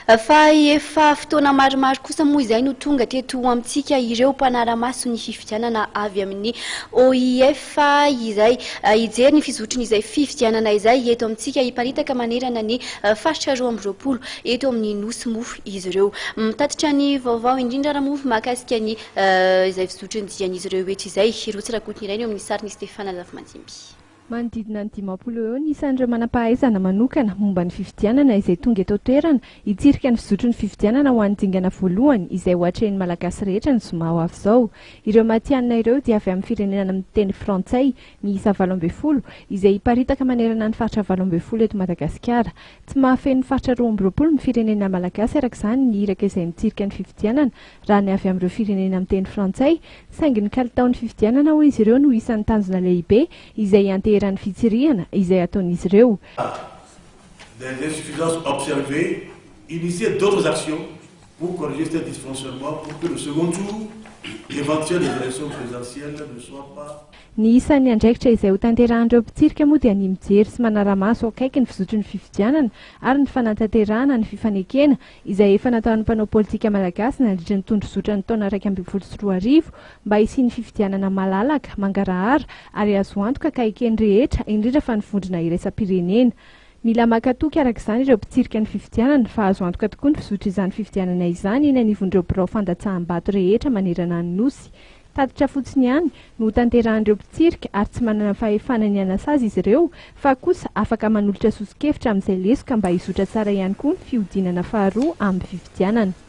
Fa efa fotoana maromaro kosa moa izay no tonga teto amintsika ireo mpanara-maso ny fifidianana avy amin'ny OIF izay hijery ny fizotrin'izay fifidianana izay eto amintsika. Hiparitaka manerana ny faritra 22 eto amin'ny Nosy moa izy ireo. Mitatitra ny vaovao indrindra raha moa mahakasika ny izay fizotrin'ny dian'izy ireo eto izay. Rotsy Rakotonirainy eo amin'ny sarin'i Stefana Zafimandimby. Manodidina ny 50 eo eo ny isan'ireo manam-pahaizana manokana momba ny fifidianana izay tonga eto an-toerana hitsirika ny fizotry ny fifidianana ho an'ny dingana voalohany izay ho atrehin'ny Malagasy rehetra ny zoma ho avy izao. Ireo matihanina ireo dia avy amin'ny firenena miteny frantsay miisa 18 izay hiparitaka manerana ny faritra 18 eto Madagasikara. Tsy mahafeno ny faritra 22 ny firenena malagasy araka izany ny iraka izay mitsirika ny fifidianana raha ny avy amin'ireo firenena miteny frantsay, saingy ny kalitaon'ny fifidianana hoy izy ireo no isan'ny tanjona lehibe izay ianteheran'ny fitsirihana izay ataon'izy ireo. Des insuffisances observées, initier d'autres actions pour corriger ces dysfonctionnements pour que le second tour éventuel des élections présidentielles ne soit pas. Ny isan'ny andraikitra izay hotanterahan'ireo mpitsirika moa dia ny mijery sy manara-maso akaiky ny fizotry ny fifidianana ary ny fanatanterahana ny fifanekena izay efa nataon'ny mpanao politika malagasy nandritra ny tondrozotra ny taona 2011 mba hisian'ny fifidianana malalaka, mangarahara ary azo antoka ka eken'ny rehetra, indrindra fa ny vondrona iraisam-pirenena. Mila maka toky araka izany ireo mpitsirika ny fifidianana fa azo antoka tokoa ny fizotr'izany fifidianana izany eny anivon'ireo birao fandatsaham-bato rehetra manerana ny Nosy. Tatitra fotsiny ihany no hotanterahan'ireo mpitsirika ary tsy manana fahefana ny hanasazy izy ireo fa kosa afaka manolotra soso-kevitra amin'izay lesoka mba hizotra tsara ihany koa ny fihodinana faharoa amin'ny fifidianana.